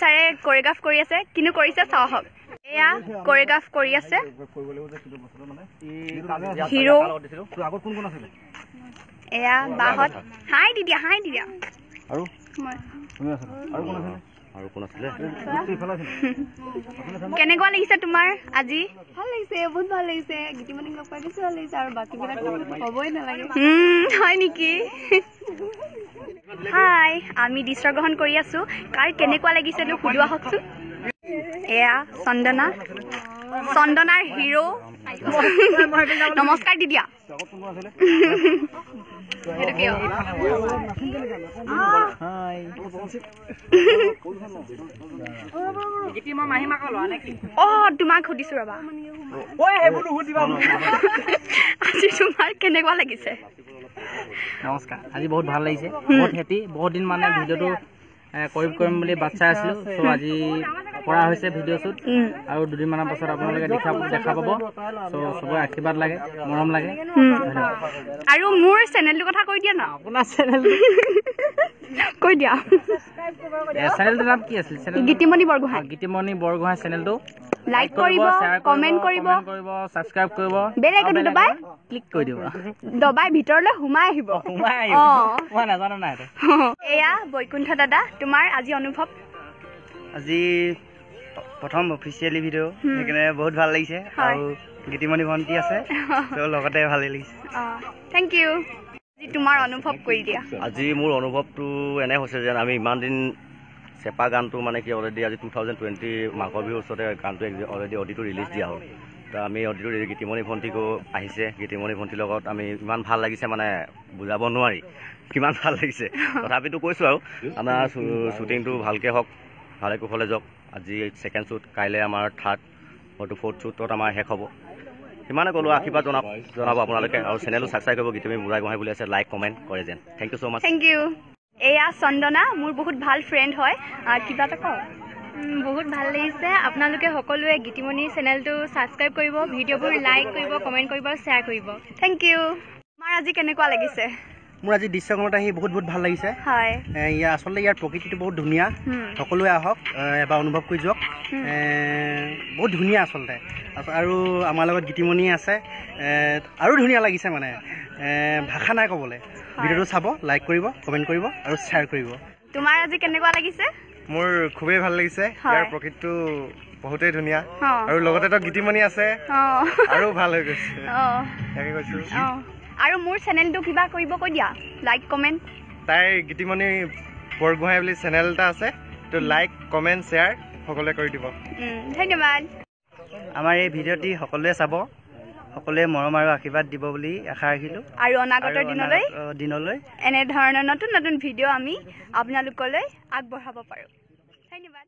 ছাৰে কৰিগ্ৰাফ কৰি আছে, কিনো কৰিছে চাওঁ আহক। এয়া কৰিগ্ৰাফ কৰি আছে হিৰো। এয়া বাহত হাই দি দিয়া, হাই দি দিয়া। আৰু আৰু কোন আছিলে? কেনেকুৱা লাগিছে তোমাৰ আজি? ভাল লাগিছে, বহুত ভাল লাগিছে। গীতিমণিক লগ পাই বেছি ভাল লাগিছে, আৰু বাকীবিলাক ক'বই নালাগে। হয় নেকি? হাই, আমি দৃশ্যগ্ৰহণ কৰি আছো। কাৰ কেনেকুৱা লাগিছে সুধো আহকচোন। এয়া চন্দনা, চন্দনাৰ হিৰো। নমস্কাৰ দি দিয়া। অ, তোমাক সুধিছো ৰবা, আজি তোমাৰ কেনেকুৱা লাগিছে? নমস্কাৰ, আজি বহুত ভাল লাগিছে, বহুত হেপী। বহুত দিন মানে ভিডিঅ'টো কৰিম কৰিম বুলি বাট চাই আছিলোঁ, চ' আজি কৰা হৈছে ভিডিঅ' শ্বুট। আৰু দুদিনমানৰ পাছত আপোনালোকে দেখা পাব। চ' চবৰে আশীৰ্বাদ লাগে, মৰম লাগে। আৰু মোৰ চেনেলটোৰ কথা কৈ দিয়া না। আপোনাৰ চেনেলটো কৈ দিয়া। চেনেলটোৰ নাম কি আছিল? গীতিমণি বৰগোহাঁই। গীতিমণি বৰগোহাঁই চেনেলটো লাইক কৰিব, কমেণ্ট কৰিব, ছাবস্ক্ৰাইব কৰিব, বেল আইকনটো দবাই ক্লিক কৰি দিব, দবাই ভিতৰলৈ সোমাই আহিব। সোমাই আহিব, মই নাজানো নাই। এয়া বৈকুণ্ঠ দাদা, তোমাৰ আজি অনুভৱ? আজি প্ৰথম অফিচিয়েলি ভিডিঅ', সেইকাৰণে বহুত ভাল লাগিছে। আৰু গীতিমণি ভণ্টি আছে, লগতে ভালেই লাগিছে। Thank U. আজি তোমাৰ অনুভৱ কৰি দিয়া। আজি মোৰ অনুভৱটো এনে হৈছে যেন আমি ইমান দিন চেপা গানটো মানে কি অলৰেডি আজি 2020 মাঘৰ বিহুৰ ওচৰতে গানটো অলৰেডি অডিঅ'টো ৰিলিজ দিয়া হ'ল। তো আমি অডিঅ'টো গীতিমণি ভণ্টিকো আহিছে, গীতিমণি ভণ্টিৰ লগত আমি ইমান ভাল লাগিছে, মানে বুজাব নোৱাৰি কিমান ভাল লাগিছে। তথাপিতো কৈছোঁ আৰু আমাৰ শ্বুটিংটো ভালকৈ হওক, ভালে কুশলে যাওক। আজি ছেকেণ্ড শ্বুট, কাইলৈ আমাৰ থাৰ্ড, হয়তো ফ'ৰ্থ শ্বুটত আমাৰ শেষ হ'ব। সিমানে ক'লোঁ, আশীৰ্বাদ জনাব আপোনালোকে। আৰু চেনেলটো ছাবস্ক্ৰাইব কৰিব, গীতিমণি বুঢ়াগোহাঁই বুলি আছে, লাইক কমেণ্ট কৰে যেন। Thank you so much. Thank you. এয়া চন্দনা, মোৰ বহুত ভাল ফ্ৰেণ্ড হয়। কিবা এটা কওক। বহুত ভাল লাগিছে। আপোনালোকে সকলোৱে গীতিমণি চেনেলটো ছাবস্ক্ৰাইব কৰিব, ভিডিঅ'বোৰ লাইক কৰিব, কমেণ্ট কৰিব আৰু শ্বেয়াৰ কৰিব। Thank U. তোমাৰ আজি কেনেকুৱা লাগিছে? মোৰ আজি দৃশ্যখনত আহি বহুত বহুত ভাল লাগিছে। হয়, ইয়াৰ আচলতে ইয়াৰ প্ৰকৃতিটো বহুত ধুনীয়া। সকলোৱে আহক, এবাৰ অনুভৱ কৰি যাওক। বহুত ধুনীয়া আচলতে। আৰু আমাৰ লগত গীতিমণি আছে, আৰু ধুনীয়া লাগিছে, মানে ভাষা নাই ক'বলৈ। ভিডিঅ'টো চাব, লাইক কৰিব, কমেণ্ট কৰিব আৰু শ্বেয়াৰ কৰিব। তোমাৰ আজি কেনেকুৱা লাগিছে? মোৰ খুবেই ভাল লাগিছে। ইয়াৰ প্ৰকৃতিটো বহুতেই ধুনীয়া, আৰু লগতে তো গীতিমণি আছে, আৰু ভাল হৈ গৈছে। তাকে কৈছোঁ। আৰু মোৰ চেনেলটো কিবা কৰিব কৈ দিয়া, লাইক কমেণ্ট। তাইৰ গীতিমণি বৰগোহাঁই বুলি চেনেল এটা আছে, তো লাইক কমেণ্ট শ্বেয়াৰ সকলোৱে কৰি দিব। ধন্যবাদ। আমাৰ এই ভিডিঅ'টি সকলোৱে চাব, সকলোৱে মৰম আৰু আশীৰ্বাদ দিব বুলি আশা ৰাখিলোঁ। আৰু অনাগত দিনলৈ এনেধৰণৰ নতুন নতুন ভিডিঅ' আমি আপোনালোকলৈ আগবঢ়াব পাৰোঁ। ধন্যবাদ।